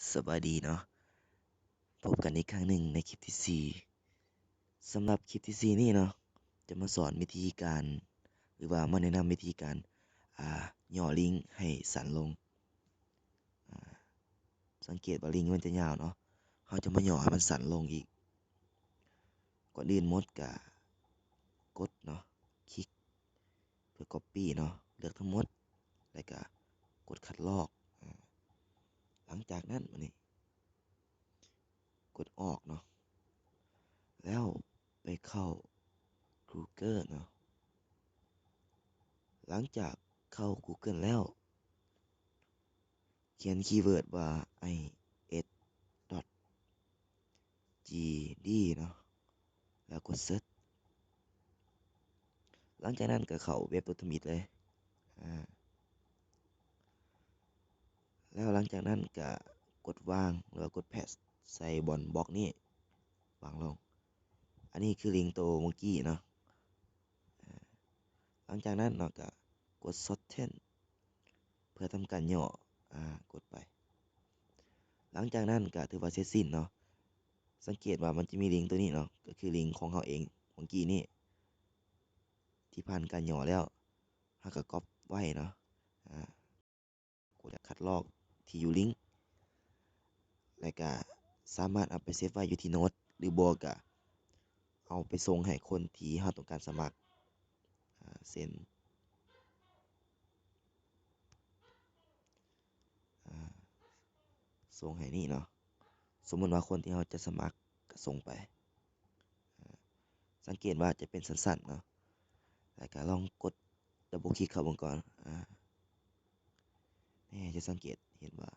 ສະບາຍດີເນາະ ພົບກັນອີກຄັ້ງໜຶ່ງໃນຄລິບທີສີ່. ສຳລັບຄລິບທີສີ່ນີ້ເນາະ ຈະມາສອນວິທີການ ຫຼືວ່າມາແນະນຳວິທີການ ອ່າ ຫຍໍ້ລິງໃຫ້ສັ້ນລົງ. ອ່າ ສັງເກດວ່າລິງມັນຈະຍາວເນາະ ເຮົາຈະມາຫຍໍ້ໃຫ້ມັນສັ້ນລົງອີກ. ກ່ອນອື່ນໝົດກະກົດເນາະ ຄລິກ ເພື່ອກັອບປີ້ເນາະ ເລືອກທັງໝົດ ແລ້ວກະກົດຄັດລອກ. ອາ ຫຼັງຈາກນັ້ນ ບາດນີ້ ກົດອອກເນາະ ແລ້ວໄປເຂົ້າກູເກີເນາະ. ຫຼັງຈາກເຂົ້າກູເກີແລ້ວ ຂຽນຄີເວີດວ່າ ໄອເອັສ ດອດ ຈີ ດີ ເນາະ ແລ້ວກົດເສີດ. ຫຼັງຈາກນັ້ນກໍເຂົ້າເວັບໂຕທຳອິດເລີຍ ອາ ແລ້ວຫຼັງຈາກນັ້ນກໍກົດວາງ ຫຼືວ່າກົດແພັດໃສ່ບ່ອນບລັອກນີ້ ວາງລົງ. ອັນນີ້ຄືລິງໂຕມື້ກີ້ເນາະ. ອາ ຫຼັງຈາກນັ້ນເນາະ ກໍກົດຊອດເທັນ ເພື່ອທຳການຫຍໍ້ ອາ ກົດໄປ. ຫຼັງຈາກນັ້ນກະຖືວ່າເສັດສິ້ນເນາະ. ສັງເກດວ່າມັນຈະມີລິງໂຕນີ້ເນາະ ກະຄືລິງຂອງເຮົາເອງມື້ກີ້ນີ້ ທີ່ຜ່ານການຫຍໍ້ແລ້ວ ເຮົາກະກັອບໄວ້ເນາະ ອາ ກົດຄັດລອກທີ່ຢູ່ລິງ ແລະກະສາມາດເອົາໄປເຊບໄວ້ຢູ່ທີ່ໂນ້ດ ຫຼືບໍ່ກະເອົາໄປສົ່ງໃຫ້ຄົນທີ່ເຮົາຕ້ອງການສະໝັກ ອາ ເຊັ່ນ ອາ ສົ່ງໃຫ້ນີ້ເນາະ. ສົມມຸດວ່າຄົນທີ່ເຮົາຈະສະໝັກກໍສົ່ງໄປ. ອາ ສັງເກດວ່າຈະເປັນສັ້ນໆເນາະ ແລ້ວກໍລອງກົດດັບເບິນຄລິກເຂົ້າເບິ່ງກ່ອນ. ອາ ແນ່ ຈະສັງເກດເຫັນວ່າ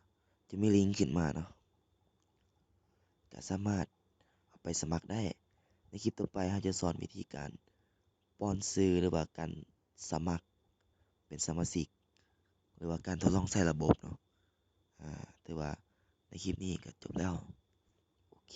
ຈະມີລິງຂຶ້ນມາເນາະ ກໍສາມາດເອົາໄປສະໝັກໄດ້. ໃນຄລິບຕໍ່ໄປເຮົາຈະສອນວິທີການ ປ້ອນຊື່ ຫຼືວ່າການສະໝັກເປັນສະມາຊິກ ຫຼືວ່າການທົດລອງໃຊ້ລະບົບເນາະ. ອາ ຖືວ່າໃນຄລິບນີ້ກໍຈົບແລ້ວ. ໂອເຄ.